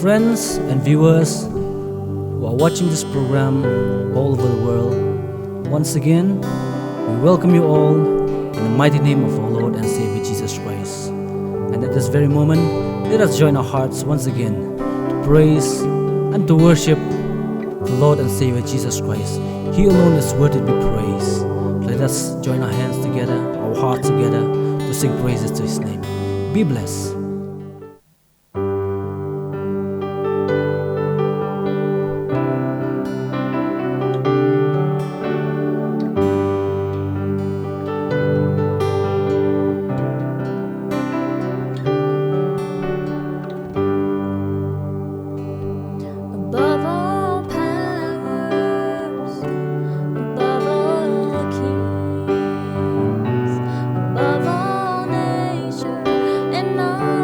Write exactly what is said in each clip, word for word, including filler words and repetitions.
Friends and viewers who are watching this program all over the world, once again, we welcome you all in the mighty name of our Lord and Savior Jesus Christ. And at this very moment, let us join our hearts once again to praise and to worship the Lord and Savior Jesus Christ. He alone is worthy to be praised. Let us join our hands together, our hearts together, to sing praises to His name. Be blessed. Above all powers, above all kings, above all nations, and all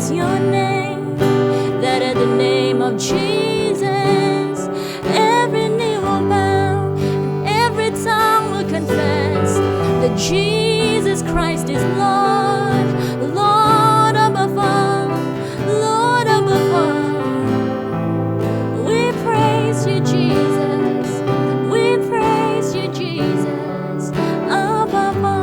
Your name, that at the name of Jesus, every knee will bow, and every tongue will confess that Jesus Christ is Lord, Lord above all, Lord above all. We praise you, Jesus. We praise you, Jesus, above all.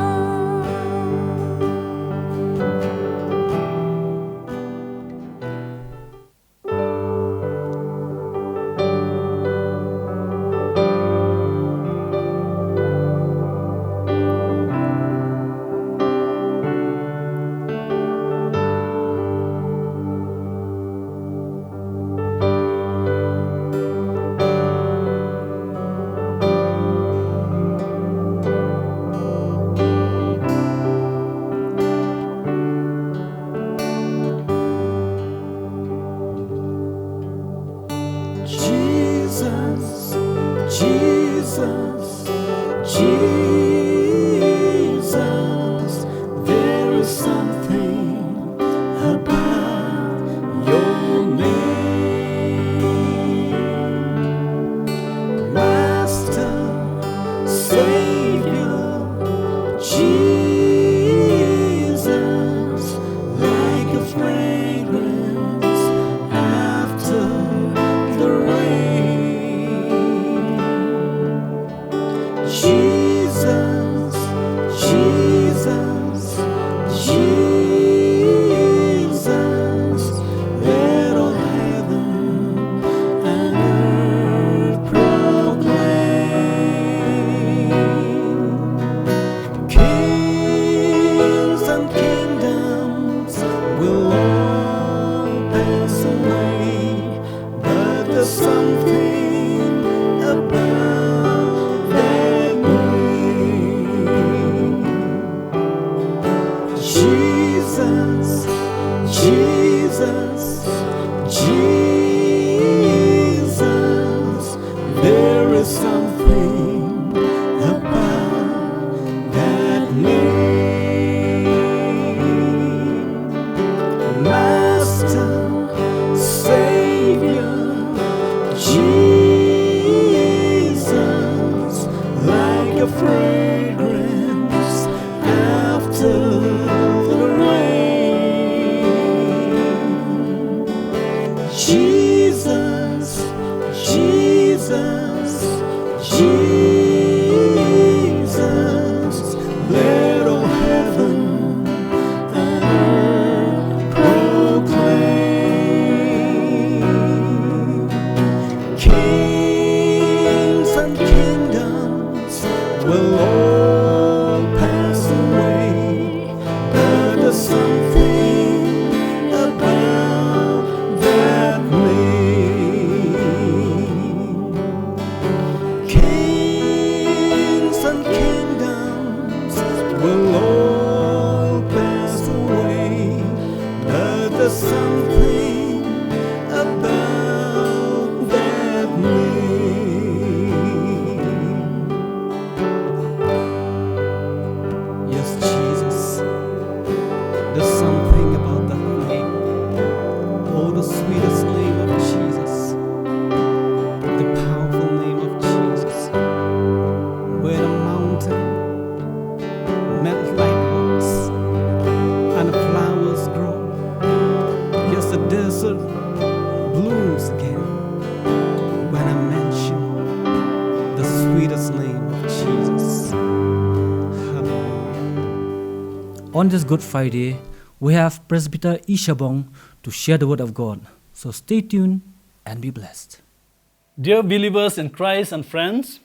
Jesus, Jesus, Jesus, there is something about your name. Master, Savior, Jesus, like a fragrance after the rain. Jesus, Jesus, Jesus, let all heaven and earth proclaim. Kings and kingdoms will all pass away, but there's something about that name. Jesus, Jesus, Jesus, there is something about that name. Master, Savior, Jesus, like a fragrance after the rain. Jesus, Jesus, Jesus, let all heaven and earth proclaim. Kings and kingdoms will all pass away, but there's something about that name. Kings and kingdoms will all pass away, but there's something about that name. Yes, Jesus. There's something about that name. Oh, the sweetest name of Jesus. The powerful name of Jesus. Where the mountain melt like wax and the flowers grow. Yes, the desert blooms again when I mention the sweetest name of Jesus. Hallelujah. On this Good Friday, we have Presbyter Isha Bong to share the word of God. So stay tuned and be blessed. Dear believers in Christ and friends,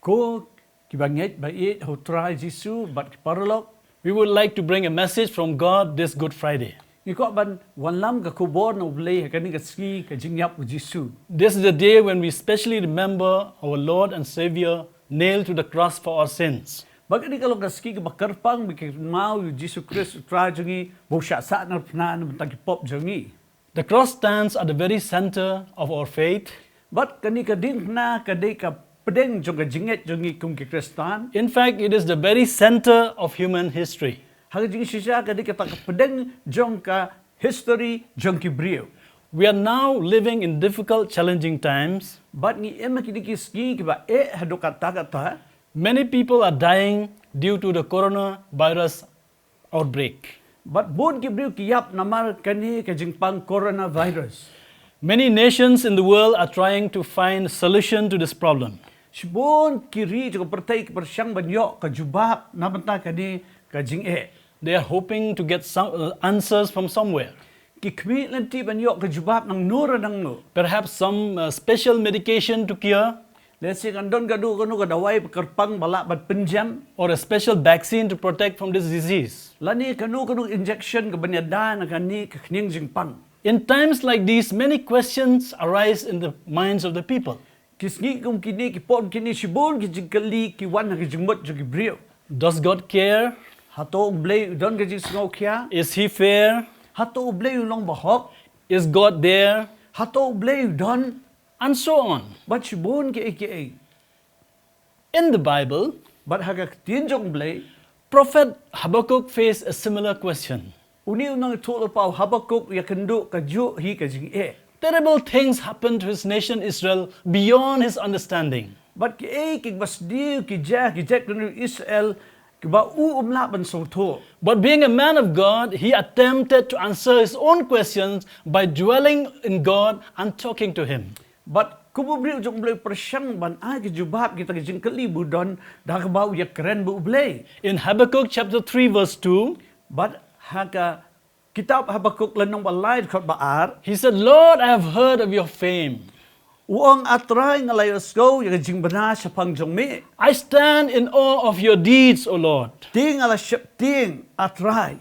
ko kiba ngeit ba ïeit ha u Trai Jisu bad ki paralok, we would like to bring a message from God this Good Friday. Ngi kwah ban wanlam ka khubor na U Blei ha kane ka sngi ka jingïap u Jisu. This is the day when we specially remember our Lord and Savior nailed to the cross for our sins. Bad kane ka long ka sngi kaba kyrpang ba ngi kynmaw ïa u Jisu Khrist u Trai jong ngi ba u shah sahnarphna na bynta ki pop jong ngi. The cross stands at the very center of our faith. Bad kane ka diengphna ka dei ka pdeng jong ka jingngeit jong ngi kum ki Khristan. In fact, it is the very center of human history. Ha ka jingshisha ka dei kata ka pdeng jong ka history jong ki briew. We are now living in difficult, challenging times. Bad ngi im ha kine ki sngi kiba eh haduh katta katta. Many people are dying due to the coronavirus outbreak. Bad bun ki briew ki ïap namar kane ka jingpang coronavirus. Many nations in the world are trying to find solution to this problem. Shibun ki ri jong ka pyrthei ki pyrshang ban ïoh ka jubab na bynta kane ka jingeh. They are hoping to get some uh, answers from somewhere. Ki khmih lynti ban ïoh ka jubab nangno re nangno. Perhaps some uh, special medication to cure. Lehse kan don kano kano ka dawai ba kyrpang ba lah ban pynjem. Or a special vaccine to protect from this disease. Lane kano kano injection kaban ïada na kane ka khñiang jingpang. In times like these, many questions arise in the minds of the people. Ki sngi kum kine, ki por kine, shibun ki jingkylli ki wan ha ki jingmut jong ki briew. Does God care? Hato U Blei u don ka jingsngewkhia? Is He fair? Hato U Blei u long bahok? Is God there? Hato U Blei u don? And so on. Bad shibun kiei kiei. In the Bible, bad ha ka Ktien jong U Blei, Prophet Habakkuk faced a similar question. Une u nongïathuhlypa u Habakkuk u ïakynduh kajuh hi ka jingeh. Terrible things happened to his nation Israel beyond his understanding. Bad kiei kiei kiba sdiew ki jia ha ki jaitbynriew Israel kiba u um lah ban sngewthuh. But being a man of God, he attempted to answer his own questions by dwelling in God and talking to Him. Bad kum u briew jong U Blei u pyrshang ban ai ka jubab kita ki jingkylli ba u don da kaba u ïakren bad U Blei. In Habakkuk chapter three verse two, bad ha ka kitab Habakkuk lynnong ba lai dkhot ba ar, he said, Lord, I have heard of your fame. U ong, A Trai, nga la ïohsngew ïa ka jingbna shaphang jong me. I stand in awe of your deeds, O Lord. Te nga la sheptieng, A Trai.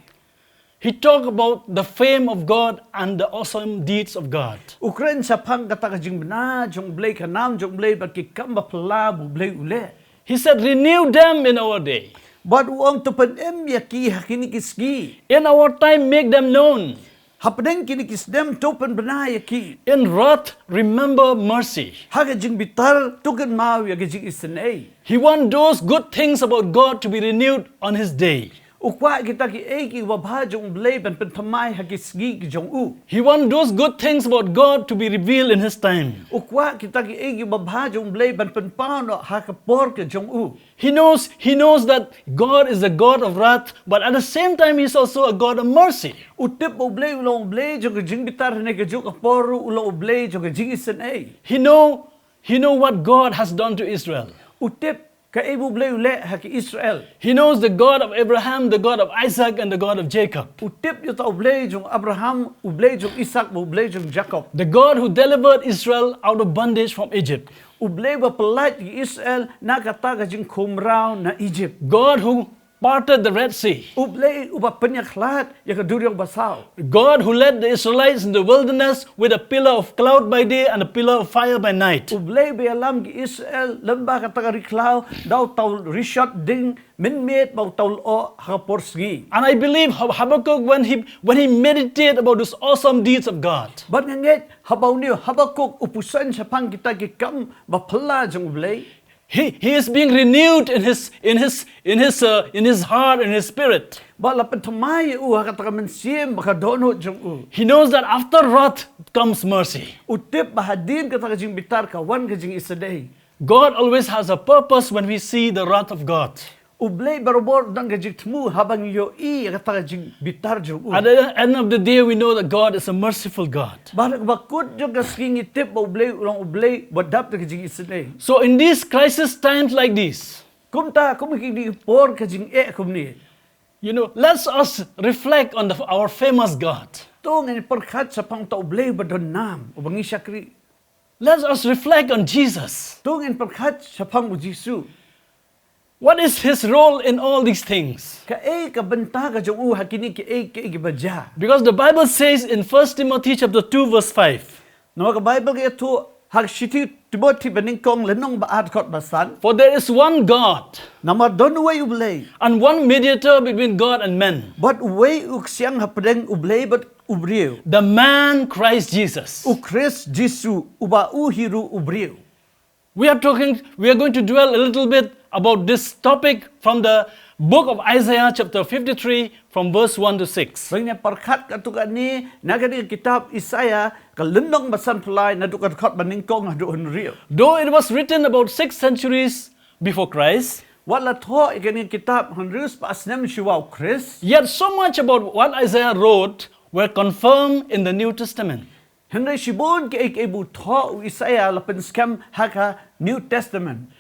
He talked about the fame of God and the awesome deeds of God. U kren shaphang kata ka jingbna jong U Blei, ka nam jong U Blei bad ki kam ba phylla ba U Blei u leh. He said, Renew them in our day. Bad u ong, to pynim ïa ki ha kine ki sngi. In our time, make them known. Hapdeng kine ki snem to pynbna ïa ki. In wrath, remember mercy. Ha ka jingbitar to kynmaw ïa ka jingisynei. He wants those good things about God to be renewed on his day. U kwah kita kiei kiei kiba bha jong U Blei ban pynthymmai ha ki sngi ki jong u. He wants those good things about God to be revealed in his time. U kwah kita kiei kiei kiba bha jong U Blei ban pynpaw noh ha ka por ka jong u. He knows, he knows that God is a God of wrath, but at the same time, He's also a God of mercy. U tip ba U Blei u long U Blei jong ka jingbitar, hynrei kajuh ka por ruh u long U Blei jong ka jingisynei. He know, he know what God has done to Israel. U tip kaei ba U Blei u leh ha ki Israel. He knows the God of Abraham, the God of Isaac, and the God of Jacob. U tip ïa uta U Blei jong Abraham, U Blei jong Isak, bad U Blei jong Jakob. The God who delivered Israel out of bondage from Egypt. U Blei ba pyllait ïa ki Israel na kata ka jingkhumraw na Egypt. God who parted the Red Sea. U Blei uba pynïakhlad ïa ka duriaw basaw. God who led the Israelites in the wilderness with a pillar of cloud by day and a pillar of fire by night. U Blei ba ïalam ki Israel lem bad kata ka ri khlaw da uta u rishot ding mynmiet bad uta u lyoh ha ka por sngi. And I believe Hab-, Habakkuk, when he, when he meditated about those awesome deeds of God, bad nga ngeit haba une u Habakkuk u pyrshang shaphang kita ki kam ba phylla jong U Blei, he, he is being renewed in his, in his, in his, uh, in his heart, in his spirit. Ba la pynthymmai ïa u ha kata ka mynsiem bad ka dohnud jong u. He knows that after wrath comes mercy. U tip ba hadien kata ka jingbitar ka wan ka jingisynei. God always has a purpose when we see the wrath of God. U Blei barabor u don ka jingthmu haba ngi ïohi ïa kata ka jingbitar jong u. At the end of the day, we know that God is a merciful God. Bad ha kaba kut jong ka sngi ngi tip ba U Blei u long U Blei ba dap da ka jingisynei. So in these crisis times like these, kumta kum ha kine ki por ka jingeh kumne, you know, let us reflect on the, our famous God. To ngin pyrkhat shaphang uta U Blei ba don nam uba ngi shakri. Let us reflect on Jesus. To ngin pyrkhat shaphang U Jisu. What is his role in all these things? Kaei ka bynta ka jong u ha kine kiei kiei kiba jia? Because the Bible says in First Timothy chapter two verse five. Namar ka Baibl ka ïathuh ha ka shithi Timothi banyngkong lynnong ba ar dkhot ba san. For there is one God. Namar don uwei U Blei. And one mediator between God and men. Bad uwei u ksiang hapdeng U Blei bad u briew. The man Christ Jesus. U Khrist Jisu uba u hi ruh u briew. We are talking, we are going to dwell a little bit about this topic from the book of Isaiah, chapter fifty-three, from verse one to six. Ba ngin ïa pyrkhat katto katne na kane ka kitab Isaiah, ka lynnong ba sanphew lai, naduh ka dkhot ba nyngkong haduh hynriew. Though it was written about six centuries before Christ, wat la thoh ïa kane ka kitab hynriew spah snem shuwa u Khrist, yet so much about what Isaiah wrote were confirmed in the New Testament. Hynrei shibun kiei kiei ba u thoh u Isaiah la pynskhem ha ka New Testament.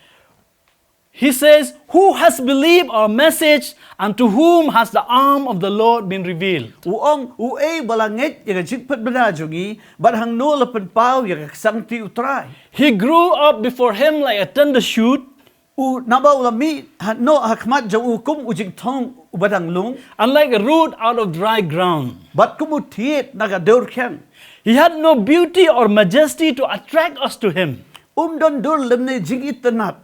He says, "Who has believed our message, and to whom has the arm of the Lord been revealed?" U ong, uei ba la ngeit ïa ka jingpynbna jong ngi, bad hangno la pynpaw ïa ka ksangti U Trai? He grew up before him like a tender shoot, u naba u la mih ha, noh ha khmat jong u kum u jingthong uba dang lung, and like a root out of dry ground, bad kum u thied na ka dur khiang. He had no beauty or majesty to attract us to him. Um don dur lymne jingitynnad.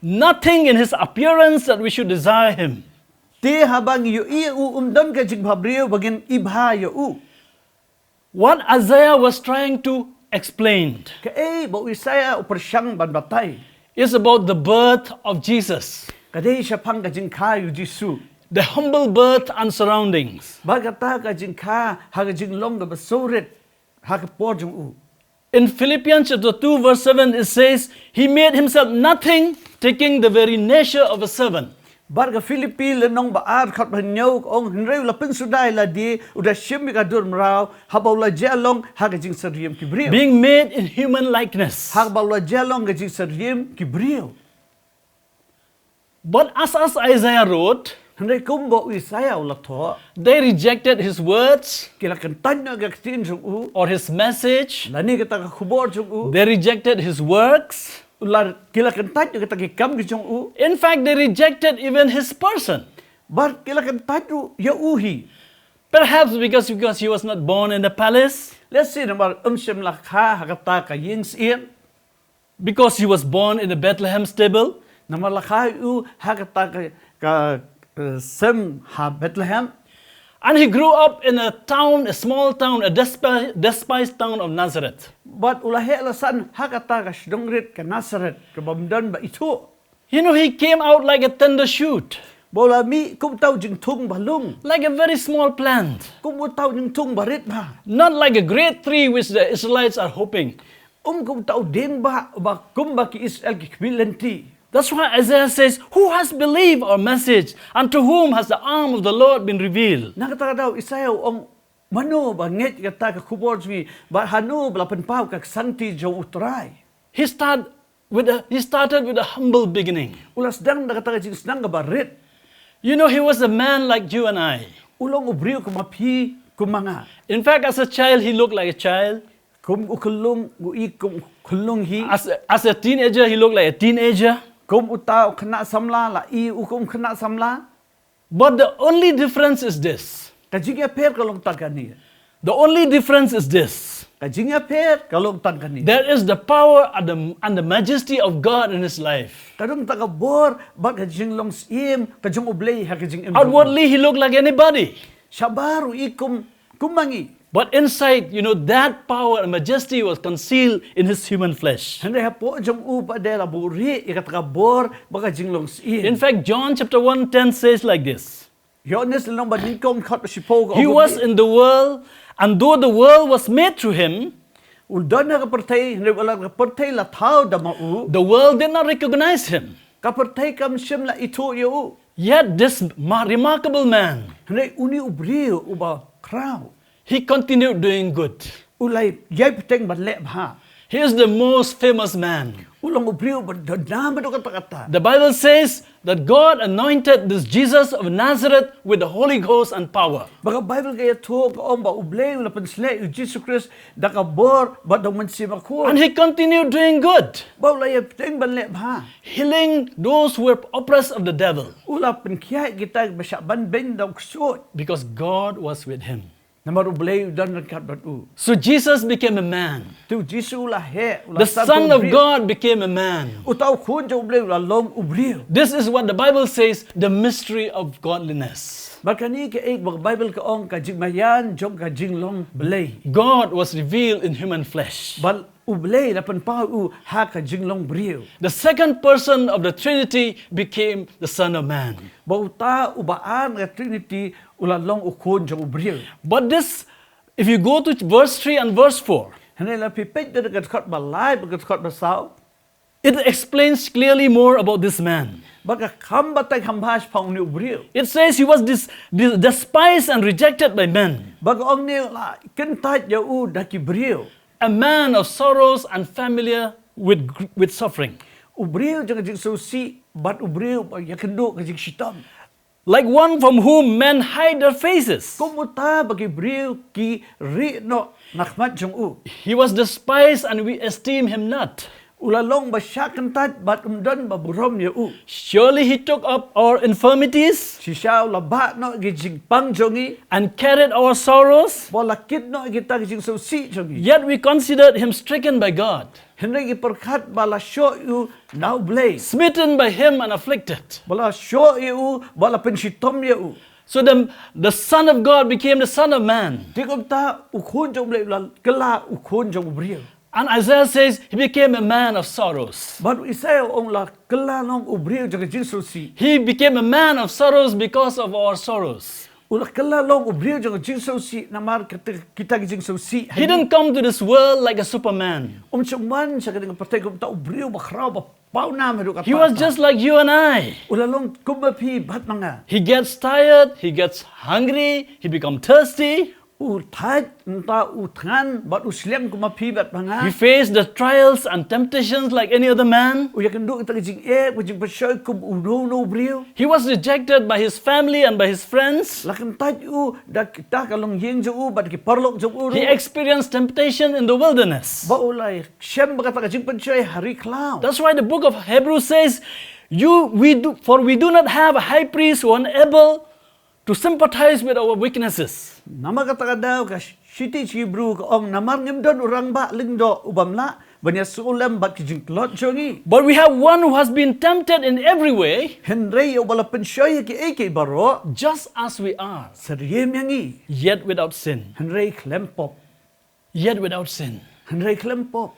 Nothing in his appearance that we should desire him. Te haba ngi ïohi ïa u, um don ka jingbhabriew ba ngin ibha ïa u. What Isaiah was trying to explain, kaei ba u Isaiah u pyrshang ban batai, is about the birth of Jesus, ka dei shaphang ka jingkha ïa u Jisu, the humble birth and surroundings, bad kata ka jingkha ha ka jinglong kaba sawrit ha ka por jong u. In Philippians chapter two verse seven, it says, "He made himself nothing, taking the very nature of a servant." Bad ka Philippi lynnong ba ar dkhot ba hynñiew ka ong, hynrei u la pynsuda ïa lade, u da shim ïa ka dur mraw, haba u la jia long ha ka jingsyriem ki briew. Being made in human likeness. Haba u la jia long ka jingsyriem ki briew. But as, as Isaiah wrote, hynrei kumba u Isaiah u la thoh, they rejected his words, ki la kyntait noh ïa ka ktien jong u, or his message, lane kata ka khubor jong u. They rejected his works. U la, ki la kyntait ïa kata ki kam ki jong u. In fact, they rejected even his person. Bad ki la kyntait ruh ïa u hi. Perhaps because, because he was not born in the palace. Lehse namar um shym la kha ha kata ka ïing syiem. Because he was born in a Bethlehem stable. Namar la kha u ha kata ka, ka, eh, sem ha Bethlehem. And he grew up in a town, a small town, a despi-, despised town of Nazareth. Bad u la heh la san ha kata ka shnong rit ka Nazareth, kaba ym don ba ithuh. You know, he came out like a tender shoot. Ba u la mih kum uta u jingthung ba lung. Like a very small plant. Kum uta u jingthung ba rit bha. Not like a great tree which the Israelites are hoping. Um kum uta u dieng ba, ba kumba ki Israel ki khmih lynti. That's why Isaiah says, "Who has believed our message, and to whom has the arm of the Lord been revealed?" Na kata ka daw Isaiah u ong, mano ba ngeit kata ka khubor jong ngi, bad hano ba la pynpaw ka ksangti jong U Trai. He start with a, he started with a humble beginning. U la sdang da kata ka jingsdang kaba rit. You know, he was a man like you and I. U long u briew kum ma phi kum ma nga. In fact, as a child, he looked like a child. Kum u khyllung, u i kum u khyllung hi. As a, as a teenager, he looked like a teenager. Kum uta u khynnah samla, la i u kum u khynnah samla. But the only difference is this. Ka jingïapher ka long tang kane. The only difference is this. Ka jingïapher ka long tang kane. There is the power and the, and the majesty of God in his life. Ka don kata ka bor bad ka jinglong syiem ka jong U Blei ha ka jingim jong u. Outwardly, he looked like anybody. Shabar u i kum, kum ma ngi. But inside, you know, that power and majesty was concealed in his human flesh. Hynrei hapoh jong u pat de la buhrieh ïa kata ka bor bad ka jinglong syiem. In fact, John chapter one ten says like this. Ïoannis lynnong ba nyngkong dkhot ba shiphew ka ong kumne. He was in the world, and though the world was made through him, u don ha ka pyrthei, hynrei wat la ka pyrthei la thaw da ma u, the world did not recognize him. Ka pyrthei kam shym la ithuh ïa u. Yet this ma-, remarkable man, hynrei une u briew uba khraw, he continued doing good. U la ïai bteng ban leh bha. He is the most famous man. U long u briew ba don nam haduh katta katta. The Bible says that God anointed this Jesus of Nazareth with the Holy Ghost and power. Ba ka Bible ka ïathuh ka ong ba U Blei u la pynsleh ïa u Jisu Khrist da ka bor bad da u Mynsiem Bakhuid. And he continued doing good. Ba u la ïai bteng ban leh bha. Healing those who were oppressed of the devil. U la pynkhiah kita ba shah ban beiñ da u ksuid. Because God was with him. Namar U Blei u don ryngkat bad u. So Jesus became a man. Te u Jisu u la heh, u la san u briew. The Son of God became a man. Uta u Khun jong U Blei u la long u briew. This is what the Bible says, the mystery of godliness. Bad kane kaei ba ka Bible ka ong ka jingmaïan jong ka jinglong Blei. God was revealed in human flesh. Bad U Blei la pynpaw ïa u ha ka jinglong briew. The second person of the Trinity became the Son of Man. Ba uta uba ar na ka Trinity u la long u khun jong u briew. But this, if you go to verse three and verse four, Hynrei lada phi peit da ka dkhot ba lai bad ka dkhot ba saw, it explains clearly more about this man. ba ka kham batai kham bha shaphang une u briew. It says he was dis- dis- despised and rejected by men, Ba ka ong ne la kyntait ïa u da ki briew. a man of sorrows and familiar with, gr- with suffering. U briew jong ka jingsngewsih bad u briew ba ïakynduh ka jingshitom. Like one from whom men hide their faces. Kum uta ba ki briew ki rieh noh na khmat jong u. He was despised and we esteem him not. U la long ba shah kyntait bad ym don ba burom ïa u. Surely he took up our infirmities Shisha u la bah noh ki jingpang jong ngi. And carried our sorrows. Ba u la kit noh kita ki jingsngewsih jong ngi. Yet we considered him stricken by God, Hynrei ki pyrkhat ba la shoh ïa u na u Blei. Smitten by him and afflicted. Ba la shoh ïa u, ba la pynshitom ïa u. So the, the Son of God became the Son of Man. Te kumta u khun jong u Blei u la kylla u khun jong u briew. And Isaiah says he became a man of sorrows. Bad u Isaiah u ong u la kylla long u briew jong ka jingsngewsih. He became a man of sorrows because of our sorrows. U la kylla long u briew jong ka jingsngewsih namar kita, kita ki jingsngewsih. He didn't come to this world like a superman. Um shong wan sha kane ka pyrthei kumta u briew ba khraw ba pawnam haduh katta. He was just like you and I. U la long kum ma phi bad ma nga. He gets tired, he gets hungry, he becomes thirsty. U thait, nta u thngan bad u sliang kum ma phi bad ma nga. He faced the trials and temptations like any other man. U ïakynduh kita ki jingeh, ki jingpynshoi kum uno uno u briew. He was rejected by his family and by his friends. La kyntait u da kita ka longïing jong u bad ki paralok jong u ruh. He experienced temptation in the wilderness. Ba u la shem ba kata ka jingpynshoi ha ri khlaw. That's why the book of Hebrews says, you, we do, for we do not have a high priest who unable to sympathize with our weaknesses. Namar kata ka daw ka shithi Hebru ka ong namar ngim don u rangbah lyngdoh u bym lah ban ïasngewlem bad ki jingtlot jong ngi. But we have one who has been tempted in every way, Hynrei ïa uba la pynshoi ha kiei kiei baroh. Just as we are, Sa riem ïa ngi. Yet without sin. Hynrei khlem pop. Yet without sin. Hynrei khlem pop.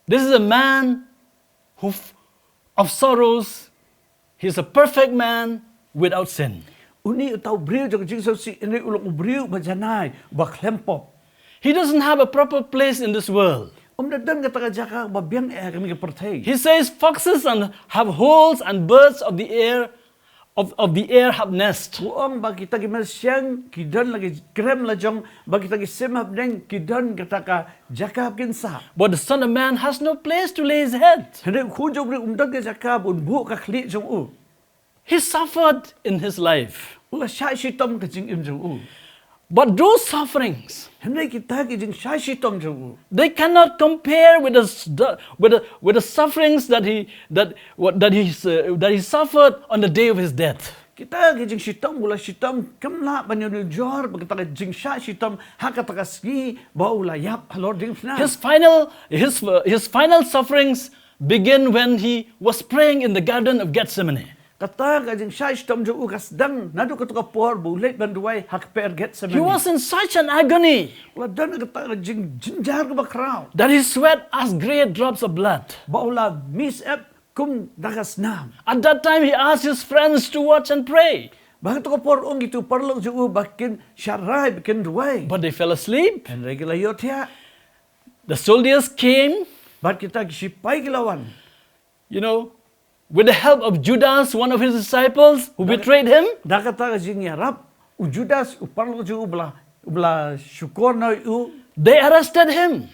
This is a man who, of sorrows. He's a perfect man without sin. Une uta u briew jong ka jingsngewsih, une u long u briew ba janai, ba khlem pop. He doesn't have a proper place in this world. Um da don kata ka jaka ba biang eh ha kane ka pyrthei. He says foxes and have holes and birds of the air of, of the air have nests. U ong ba kita ki mynsiem ki don la ki krem la jong, ba kita ki sim hapdeng ki don kata ka jaka ba kin sah. But the Son of Man has no place to lay his head. Hynrei u khun jong u briew um don ka jaka ba un buh ka khlieh jong u. He suffered in his life. U la shah shitom ka jingim jong u. But those sufferings, Hynrei kita ki jingshah shitom jong u. They cannot compare with the, with the, with the sufferings that he, that, what, that, he, uh, that he suffered on the day of his death. Kita ki jingshitom u la shitom kam lah ban ïanujor bad kata ka jingshah shitom ha kata ka sngi ba u la ïap halor diengphna. His final, his, uh, his final sufferings begin when he was praying in the Garden of Gethsemane. Kata ka jingshah shitom jong u ka sdang naduh kato ka por ba u leit ban duwai ha ka kper Gethsemane. He was in such an agony. U la don ha kata ka jingjynjar kaba khraw. That he sweat as great drops of blood. Ba u la mih syep kum da ka snam. At that time he asked his friends to watch and pray. Ba ha kato ka por u ong ïa kitu ki paralok jong u ba kin shah rai ba kin duwai. But they fell asleep. Hynrei ki la ïohthiah. The soldiers came. Bad kita ki shipai ki la wan. You know, with the help of Judas, one of his disciples, who betrayed him. Da kata ka jingïarap u Judas, u paralok jong u ba la, u ba la shukor noh ïa u. They arrested him.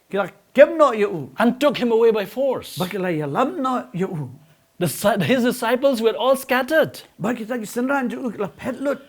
Ki la kem noh ïa u. And took him away by force. Bad ki la ïalam noh ïa u. The, his disciples were all scattered. Bad kita ki synran jong u ki la phet lut.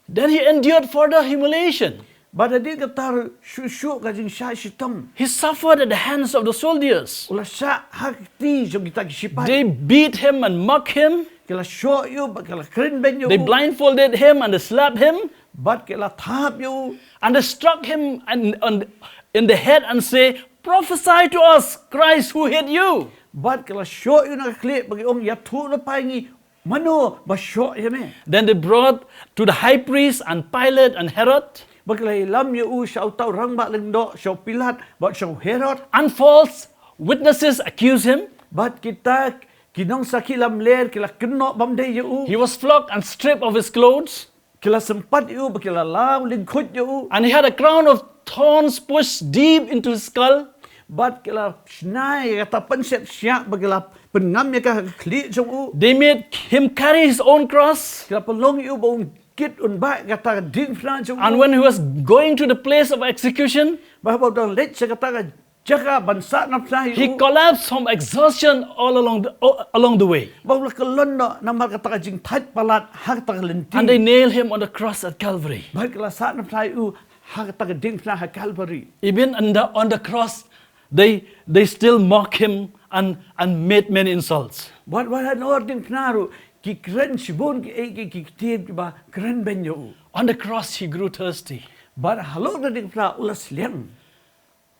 Then he endured further humiliation. Bad hadien kata ruh shuh shuh ka jingshah shitom. He suffered at the hands of the soldiers. U la shah ha kti jong kita ki shipai. They beat him and mocked him. Ki la shoh ïa u bad ki la kren beiñ ïa u. They blindfolded him and they slapped him. Bad ki la thap ïa u. And they struck him and, and in the head and say, prophesy to us, Christ, who hit you? Bad ki la shoh ïa u na ka khlieh bad ki ong, ïathuh lypa ïa ngi, mano ba shoh ïa me. Then they brought to the high priest and Pilate and Herod. Bad ki la ïalam ïa u sha uta u rangbah lyngdoh, sha u Pilat bad sha u Herod. And false Witnesses accuse him. Bad kita ki nongsakhi lamler ki la kynnoh bymdei ïa u. He was flogged and stripped of his clothes. Ki la sympat ïa u, ba ki la law lyngkhuit ïa u. And he had a crown of thorns pushed deep into his skull. Bad ki la shna ïa kata panshet shiah, ba ki la pynngam ïa ka ha ka khlieh jong u. They made him carry his own cross. Ki la pynlong ïa u ba un kit un bah ïa kata ka diengphna jong u. And when he was going to the place of execution, Ba haba u dang leit sha kata ka jaka ban sahnarphna ïa he u. collapsed from exhaustion all along the, along the way. Ba u la kyllon noh namar kata ka jingthait palat ha kata ka lynti. And they nailed him on the cross at Calvary. Bad ki la sahnarphna ïa u ha kata ka diengphna ha Calvary. Even on the, on the cross, they, they still mocked him and, and made many insults. Bad wat halor diengphna ruh ki kren shibun kiei kiei ki ktien kiba kren beiñ ïa u. On the cross, he grew thirsty. Bad halor ka diengphna u la sliang.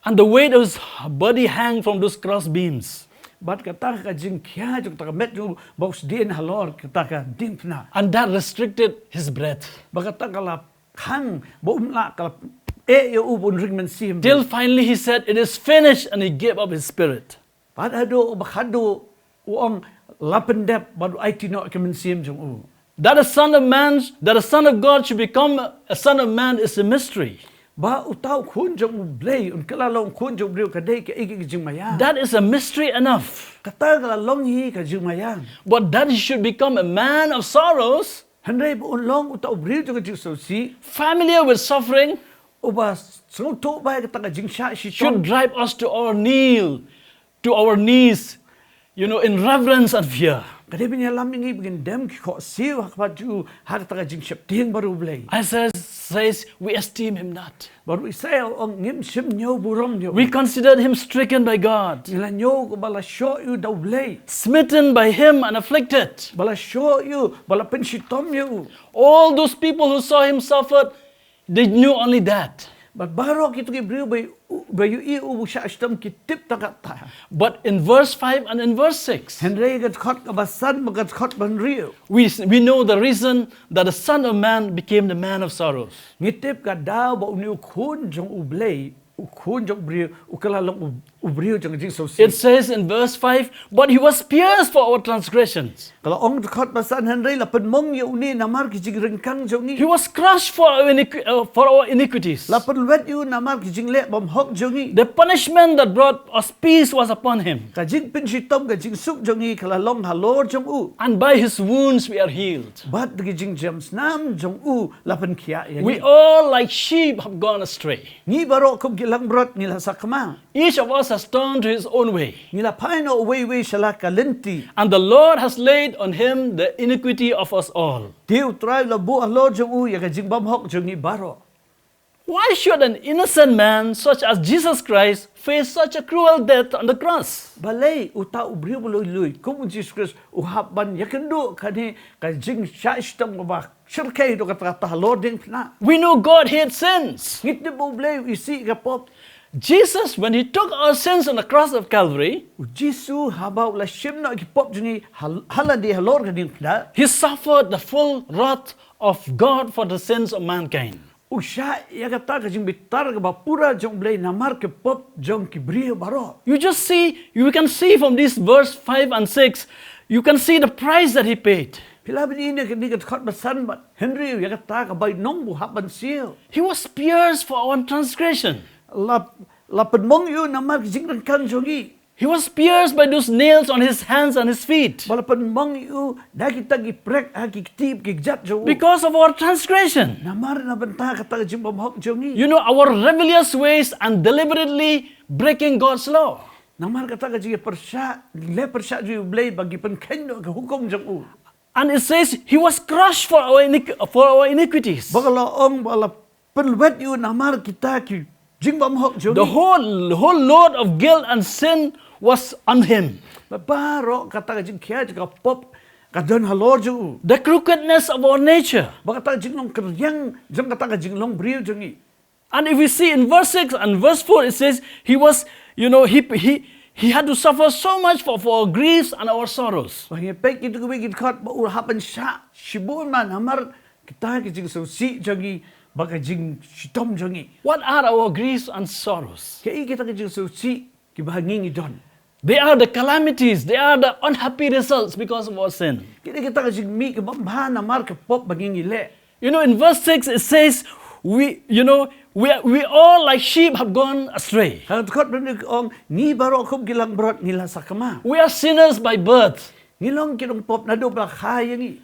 And the weight of his body hang from those cross beams. Bad kata ka jingkhia jong kata ka met jong u ba u sdien halor kata ka diengphna. And that restricted his breath. Bad kata ka la khang ba um lah, ka la eh ïa u ba un ring mynsiem. Till finally he said, "It is finished," and he gave up his spirit. Bad haduh ba khadduh u ong, la pyndep, bad u aiti noh ka mynsiem jong u. That a son of man, that a son of God should become a son of man is a mystery. Ba uta u khun jong U Blei un kylla long khun jong u briew ka dei kaei ka jingmaïan. That is a mystery enough. Kata ka la long hi ka jingmaïan. But that he should become a man of sorrows, Hynrei ba un long uta u briew jong ka jingsngewsih, familiar with suffering, uba sngewthuh bha ïa kata ka jingshah shitom, should drive us to our kneel, to our knees, you know, in reverence and fear. Ka dei ban ïalam ïa ngi ba ngin dem ki khohsiew ha khmat jong u ha kata ka jingsheptieng bad U Blei. Isaiah says, "We esteem him not." Bad u Isaiah u ong, ngim shym ñiew burom ïa u. We considered him stricken by God, Ngi la ñiew u ba la shoh ïa u da U Blei. Smitten by him and afflicted. Ba la shoh ïa u, ba la pynshitom ïa u. All those people who saw him suffered, they knew only that. Bad baroh kito ki briew ba ïohi ïa u ba u shah shitom ki tip tang katta. But in verse five and in verse six, Hynrei ka dkhot kaba san bad ka dkhot ba hynriew, we, we know the reason that the Son of Man became the man of sorrows. Ngi tip ka daw ba une u khun jong U Blei, u khun jong u briew, u kylla long u, u briew jong ka jingsngewsih. It says in verse five, "But he was pierced for our transgressions. Ka la ong dkhot ba san, hynrei la pynmong ïa une namar ki jingryngkang jong ngi. He was crushed for our, iniqui- uh, for our iniquities. La pynwet ïa u namar ki jingleh bymhok jong ngi. The punishment that brought us peace was upon him. Ka jingpynshitom, ka jingsuk jong ngi ka la long halor jong u. And by his wounds we are healed." Bad da ki jingjam snam jong u la pynkhiah ïa ngi. We all, like sheep, have gone astray. Ngi baroh kum ki langbrot ngi la sakma. Each of us has turned to his own way. Ngi la phai noh uwei uwei sha la ka lynti. And the Lord has laid on him the iniquity of us all. Te U Trai u la buh halor jong u ïa ka jingbymhok jong ngi baroh. Why should an innocent man such as Jesus Christ face such a cruel death on the cross? Balei uta u briew ba lui lui kum u Jisu Khrist u hap ban ïakynduh kane ka jingshah shitom kaba shyrkhei haduh katta katta halor diengphna? We know God hates sins. Ngi tip ba U Blei u isih ka pop. Jesus, when he took our sins on the cross of Calvary, U Jisu haba u la shim noh ki pop jong ngi hal-, ha lade halor ka diengphna, he suffered the full wrath of God for the sins of mankind. U shah ïa kata ka jingbitar kaba pura jong U Blei namar ki pop jong ki briew baroh. You just see, you can see from this verse five and six, you can see the price that he paid. Phi lah ban i na kane ka dkhot ba san bad hynriew ïa kata ka bainong ba u hap ban siew. He was pierced for our transgression. La, la pynmong ïa u namar ki jingryngkang jong ngi. He was pierced by those nails on his hands and his feet. Ba la pynmong ïa u da kita ki prek ha ki kti ki kjat jong u. Because of our transgression. Namar na bynta kata ka jingbymhok jong ngi. You know, our rebellious ways and deliberately breaking God's law. Namar kata ka jingpyrshah, leh pyrshah jong U Blei ba ngi pynkheiñ noh ka hukum jong u. And it says he was crushed for our iniqu- for our iniquities. Ba ka la ong ba la pynwet ïa u namar kita ki jingbymhok jong ngi. The whole, whole load of guilt and sin was on him. Ba baroh kata ka jingkhia jong ka pop ka don halor jong u. The crookedness of our nature. Ba kata ka jinglong kyrïang jong kata ka jinglong briew jong ngi. And if we see in verse six and verse four, it says he was, you know, he, he, he had to suffer so much for, for our griefs and our sorrows. Ba ngi peit kito kiwei ki dkhot ba u la hap ban shah shibun namar kita ki jingsngewsih jong ngi bad ka jingshitom jong ngi. What are our griefs and sorrows? Kaei kita ki jingsngewsih kiba ngi ngi don. They are the calamities, they are the unhappy results because of our sin. Kine kita ka jingmih kiba bha namar ka pop ba ngi ngi leh. You know, in verse six it says, we, you know, we, we all like sheep have gone astray. Ha ka dkhot ba ngi ong ngi baroh kum ki langbrot ngi la sakma. We are sinners by birth. Ngi long ki nongpop naduh ba la kha ïa ngi.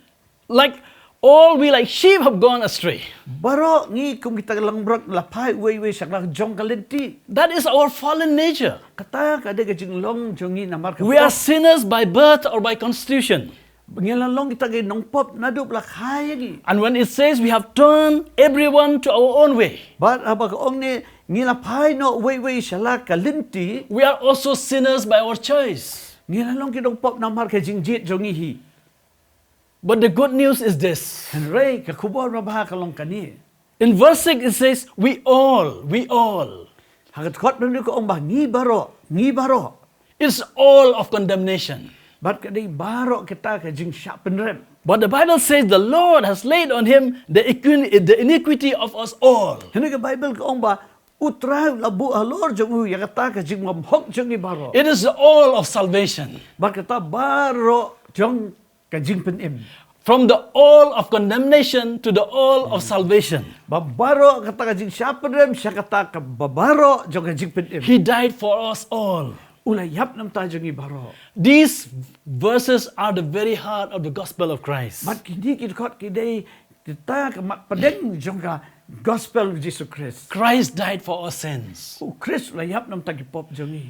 Like all we like sheep have gone astray. Baroh ngi kum kita ki langbrot la phai uwei uwei sha la jong ka lynti. That is our fallen nature. Kata ka dei ka jinglong jong ngi namar ka pop. We are sinners by birth or by constitution. Ngi la long kita ki nongpop naduh ba la kha ïa ngi. And when it says we have turned everyone to our own way, Bad haba ka ong ne ngi la phai noh uwei uwei sha la ka lynti. We are also sinners by our choice. Ngi la long ki nongpop namar ka jingjied jong ngi hi. But the good news is this. Hynrei ka khubor ba bha ka long kane. In verse six it says, we all, we all. Ha ka dkhot ba ngi ka ong ba ngi baroh, ngi baroh. It's all of condemnation. Bad ka dei baroh kita ka jingshah pynrem. But the Bible says the Lord has laid on him the, equi- the iniquity of us all. Hynrei ka Bible ka ong ba U Trai u la buh halor jong u ïa kata ka jingbymhok jong ngi baroh. It is the all of salvation. Bad kata baroh jong ka jingpynim. From the all of condemnation to the all of salvation. Ba baroh kata ka jingshah pynrem sha kata ka ba baroh jong ka jingpynim. He died for us all. U la ïap namar jong ngi baroh. These verses are the very heart of the gospel of Christ. Bad kine ki dkhot ki dei kita ka mat pdeng jong ka gospel u Jisu Khrist. Christ died for our sins. U Khrist u la ïap namar ki pop jong ngi.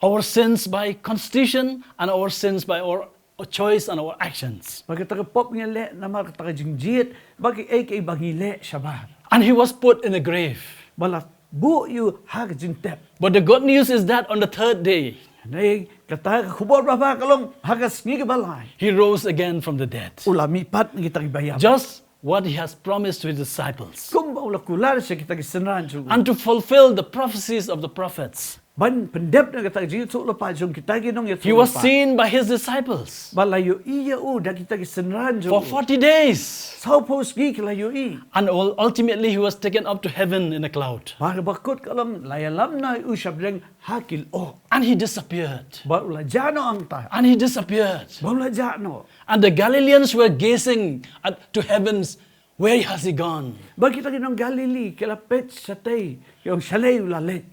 Our sins by constitution and our sins by our choice and our actions. Ba kita ka pop ngi leh namar kita ka jingjied, ba kiei kiei ba ngi leh shabar. And he was put in a grave. Ba la buh ïa u ha ka jingtep. But the good news is that on the third day, Hynrei kata ka khubor ba bha ka long ha ka sngi kaba lai. He rose again from the dead. U la mihpat na kita kiba ïap. Just what he has promised to his disciples. Kumba u la kular sha kita ki synran jong u. And to fulfill the prophecies of the prophets. Ban pyndep na kata ka jingïathuhlypa jong kita ki nongïathuhlypa. He was seen by his disciples. Ba la ïohi ïa u da kita ki synran jong u. For forty days. Sawphew sngi ki la ïohi. And ul- ultimately he was taken up to heaven in a cloud. Ba ka bakut ka long la ïalam noh ïa u shapdeng ha ki lyoh. And he disappeared. Ba u la jah noh hangta. And he disappeared. Ba u la jah noh. And the Galileans were gazing at, to heavens. Where has he gone? Ba kita ki nong Galili ki la peit shatei, ki ong shalei u la leit.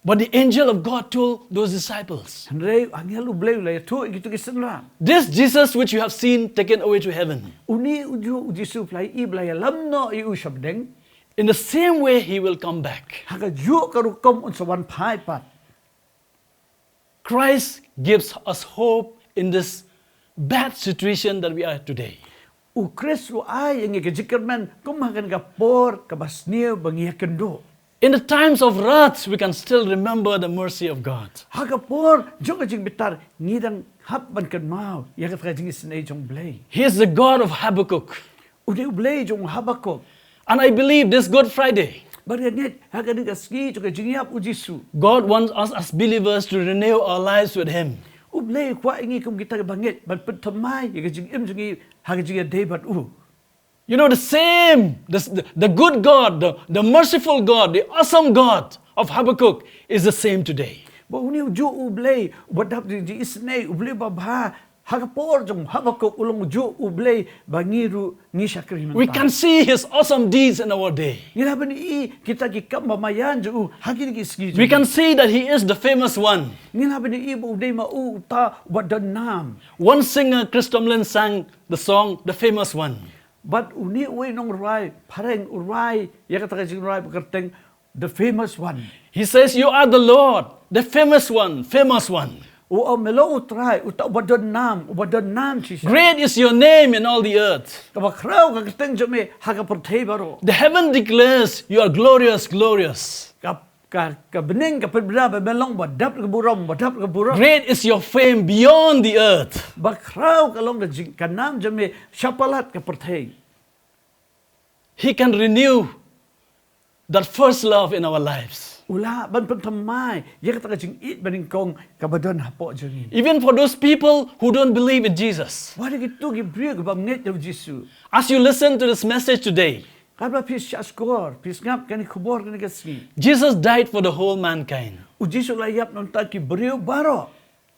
But the angel of God told those disciples, Hynrei angel u Blei u la ïathuh ïa kito ki synran. This Jesus which you have seen taken away to heaven, Une ujuh u Jisu phi la ïohi ba la ïalam noh ïa u shapdeng. In the same way he will come back. Ha kajuh ka rukom un sa wan phai pat. Christ gives us hope in this bad situation that we are today. U Khrist u ai ïa ngi ka jingkyrmen kum ha kane ka por kaba sniew ba ngi ïakynduh. In the times of wrath, we can still remember the mercy of God. Ha ka por jong ka jingbitar ngi dang hap ban kynmaw ïa kata ka jingisynei jong u Blei. He is the God of Habakkuk. U dei u Blei jong u Habakuk. And I believe this Good Friday, Bad nga ngeit ha kane ka sngi jong ka jingïap u Jisu, God wants us as believers to renew our lives with him. U Blei u kwah ïa ngi kum kita kiba ngeit ban pynthymmai ïa ka jingim jong ngi ha ka jingïadei bad u. You know, the same, the, the, the good God, the, the merciful God, the awesome God of Habakkuk is the same today. Ba une ujuh u Blei uba dap da ka jingisynei, u Blei uba bha, ha ka por jong u Habakuk u long ujuh u Blei ba ngi ruh ngi shakri mynta. We can see his awesome deeds in our day. Ngi lah ban ïohi kita ki kam ba maïan jong u ha kine ki sngi jong ngi. We can see that he is the famous one. Ngi lah ban ïohi ba u dei ma u uta uba don nam. One singer, Chris Tomlin, sang the song, The Famous One. Bad une uwei u nongrwai phareng u rwai ïa kata ka jingrwai ba kyrteng The Famous One. He says, "You are the Lord, the famous one, famous one." U ong, me long u Trai uta uba don nam, uba don nam shisha. Great is your name in all the earth. Kaba khraw ka kyrteng jong me ha ka pyrthei baroh. The heaven declares, "You are glorious, glorious." Ka, ka, ka bneng ka pynbna ba me long ba dap ka burom, ba dap ka burom. Great is your fame beyond the earth. Ba khraw ka long ka jing, ka nam jong me shapalat ka pyrthei. He can renew that first love in our lives. U lah ban pynthymmai ïa kata ka jingïeit banyngkong kaba don hapoh jong ngi. Even for those people who don't believe in Jesus. Wat ïa kito ki briew ki bym ngeit ïa u Jisu. As you listen to this message today, Katba phi shah shkor, phi sngap kane ka khubor kane ka sngi. Jesus died for the whole mankind. U Jisu u la ïap namar ki briew baroh.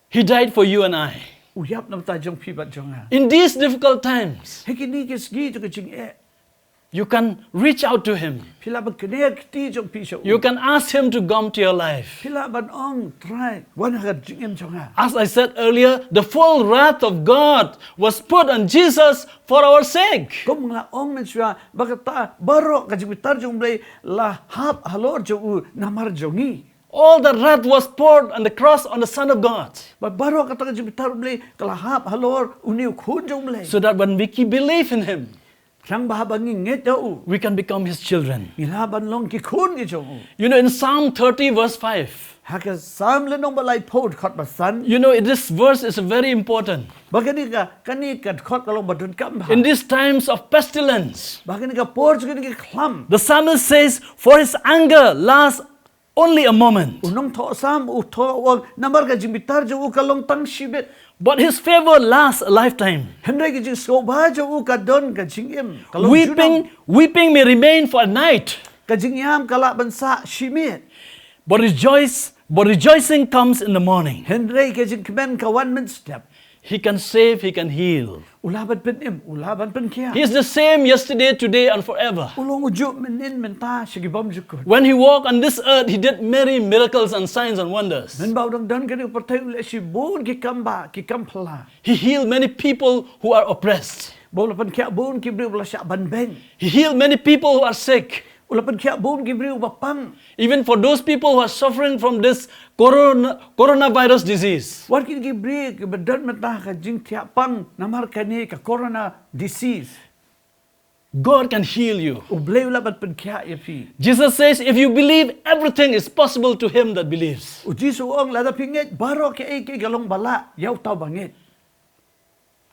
He died for you and I. U ïap namar jong phi bad jong nga. In these difficult times, Ha kine ki sngi jong ka jingeh, you can reach out to him. Phi lah ban knieh ka kti jong phi sha u. You can ask him to come to your life. Phi lah ban ong, Trai, wan ha ka jingim jong nga. As I said earlier, the full wrath of God was put on Jesus for our sake. Kum nga la ong mynshuwa, ba kata baroh ka jingbitar jong u Blei la hap halor jong u namar jong ngi. All the wrath was poured on the cross on the Son of God. Ba baroh kata ka jingbitar u Blei ka la hap halor une u khun jong u Blei. So that when we keep belief in him, Khnang ba haba ngi ngeit ïa u, we can become his children. Ngi lah ban long ki khun ki jong u. You know, in Psalm thirty, verse five, Ha ka Salm lynnong ba laiphew dkhot ba san. You know, this verse is very important. Ba kane ka, kane ka dkhot ka long ba donkam bha. In these times of pestilence, Ba kane ka por jong kine ki khlam. The psalmist says, "For his anger lasts only a moment." U nongthoh Salm u thoh u ong namar ka jingbitar jong u ka long tang shibit. But his favor lasts a lifetime. Hynrei ka jingsngewbha jong u ka don ka jingim, ka long junom. Weeping, weeping may remain for a night. Ka jingïam ka lah ban sah shi miet. But rejoice, but rejoicing comes in the morning. Hynrei ka jingkmen ka wan mynstep. He can save, he can heal. U lah ban pynim, u lah ban pynkhiah. He is the same yesterday, today, and forever. U long u juh mynhynnin, mynta, sha ki bymjukut. When he walked on this earth, he did many miracles and signs and wonders. Mynba u dang don ha kane ka pyrthei u leh shibun ki kam bah, ki kam phylla. He healed many people who are oppressed. Ba u la pynkhiah bun ki briew ba la shah ban beiñ. He healed many people who are sick. U la pynkhiah bun ki briew ba pang. Even for those people who are suffering from this corona, coronavirus disease, Wat kine ki briew kiba don mynta ha ka jingthiah pang namar kane ka corona disease, God can heal you. U Blei u lah ban pynkhiah ïa phi. Jesus says, "If you believe, everything is possible to him that believes." U Jisu u ong, lada phi ngeit, baroh kiei kiei ka long ba lah ïa uta uba ngeit.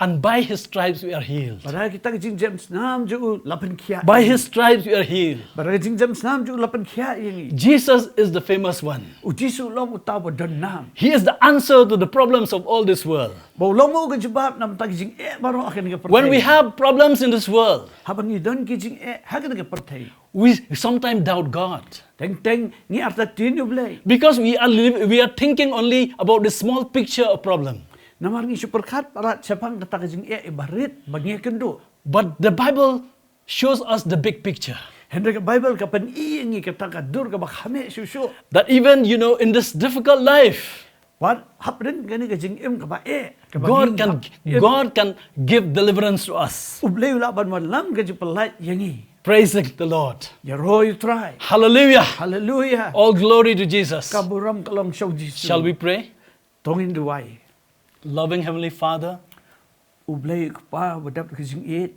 And by his stripes we are healed. Bad ha kita ki jingjem snam jong u la pynkhiah ïa ngi. By his stripes we are healed. Bad ha ki jingjem snam jong u la pynkhiah ïa ngi. Jesus is the famous one. U Jisu u long uta uba don nam. He is the answer to the problems of all this world. Ba u long u ka jubab namar kita ki jingeh baroh ha kane ka pyrthei. When we have problems in this world, Haba ngi don ki jingeh ha kane ka pyrthei, we sometimes doubt God. Teng teng ngi artatien ïa u Blei. Because we are liv-, we are thinking only about the small picture of problem. Namar ngi shu pyrkhat palat shaphang kata ka jingeh barit ba ngi ïakynduh. But the Bible shows us the big picture. Hynrei ka Baibl ka pyni ïa ngi kata ka dur kaba kham eh shuh shuh. That even, you know, in this difficult life, Wat hapdeng kane ka jingim kaba eh, kaba God can, God can give deliverance to us. U Blei u lah ban wanlam ka jingpyllait ïa ngi. Praise the Lord. Ïaroh ïa u Trai. Hallelujah. Hallelujah. All glory to Jesus. Ka burom ka long sha u Jisu. Shall we pray? To ngin duwai. Loving Heavenly Father, U Blei u Kpa uba dap ka jingïeit.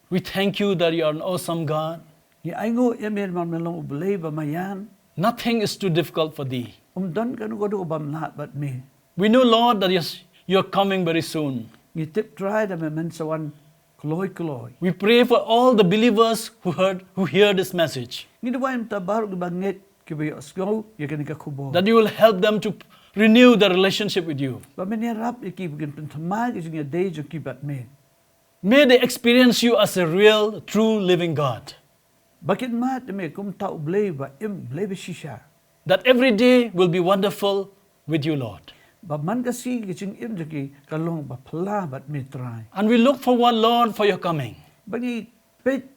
We thank you that you are an awesome God. Ngi ainguh ïa me namar me long U Blei ba maïan. Nothing is too difficult for thee. Um don kano kano bym lah bad me. We know, Lord, that you're, you're coming very soon. Ngi tip Trai da me men sa wan kloi kloi. We pray for all the believers who heard, who hear this message. Ngi duwai mynta baroh kiba ngeit, kiba ïohsngew ïa kane ka khubor. That you will help them to renew their relationship with you. Ba men ïarap ïa ki ba kin pynthymmai ka jingïadei jong ki bad me. May they experience you as a real, true, living God. Ba kin mad ïa me kum uta U Blei ba im, Blei ba shisha. That every day will be wonderful with you, Lord. Ba man ka sngi ka jingim jong ki kan long ba phylla bad me Trai. And we look forward, Lord, for your coming. Ba ngi peit,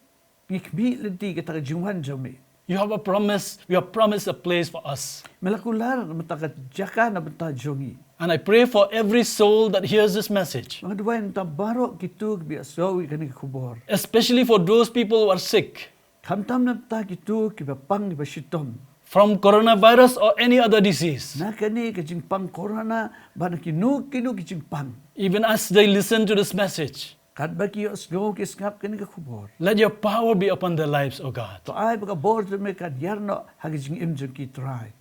ngi khmih lynti kata ka jingwan jong me. You have a promise, you have promised a place for us. Me la kular na bynta ka jaka na bynta jong ngi. And I pray for every soul that hears this message. Nga duwai na bynta baroh kito kiba ïohsngew ïa kane ka khubor. Especially for those people who are sick. Khamtam na bynta kito kiba pang kiba shitom. From coronavirus or any other disease. Na kane ka jingpang corona bad na kino kino ki jingpang. Even as they listen to this message, Katba ki ïohsngew ki sngap kane ka khubor. Let your power be upon their lives, O God. To ai ba ka bor jong me kan ïar noh ha ka jingim jong ki Trai.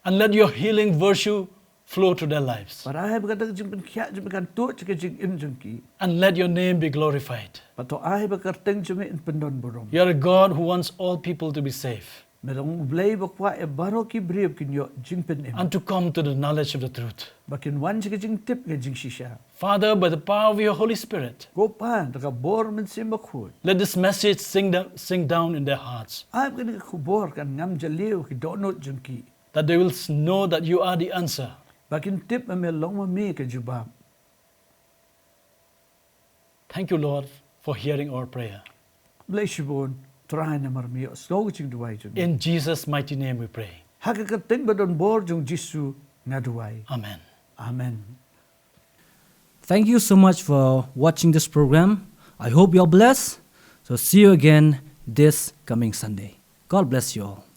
And let your healing virtue flow to their lives. Bad ai ba kata ka jingpynkhiah jong me kan tuid sha ka jingim jong ki. And let your name be glorified. Bad to ai ba ka kyrteng jong me in pyndonburom. You are a God who wants all people to be saved. Me long U Blei ba kwah ïa baroh ki briew ba kin ïoh jingpynim. And to come to the knowledge of the truth. Ba kin wan sha ka jingtip ka jingshisha. Father, by the power of your Holy Spirit, Ko Pa, da ka bor Mynsiem Bakhuid. Let this message sink da-, sink down in their hearts. Ai ba kane ka khubor kan ngam jylliew ha ki dohnud jong ki. that they will s- know that you are the answer. Ba kin tip ba me long ma me ka jubab. Thank you, Lord, for hearing our prayer. Blei shibun Trai namar me ïohsngew ka jingduwai jong ngi. In Jesus' mighty name we pray. Ha ka kyrteng ba don bor jong Jisu nga duwai. Amen. Amen. Thank you so much for watching this program. I hope you're blessed. So see you again this coming Sunday. God bless you all.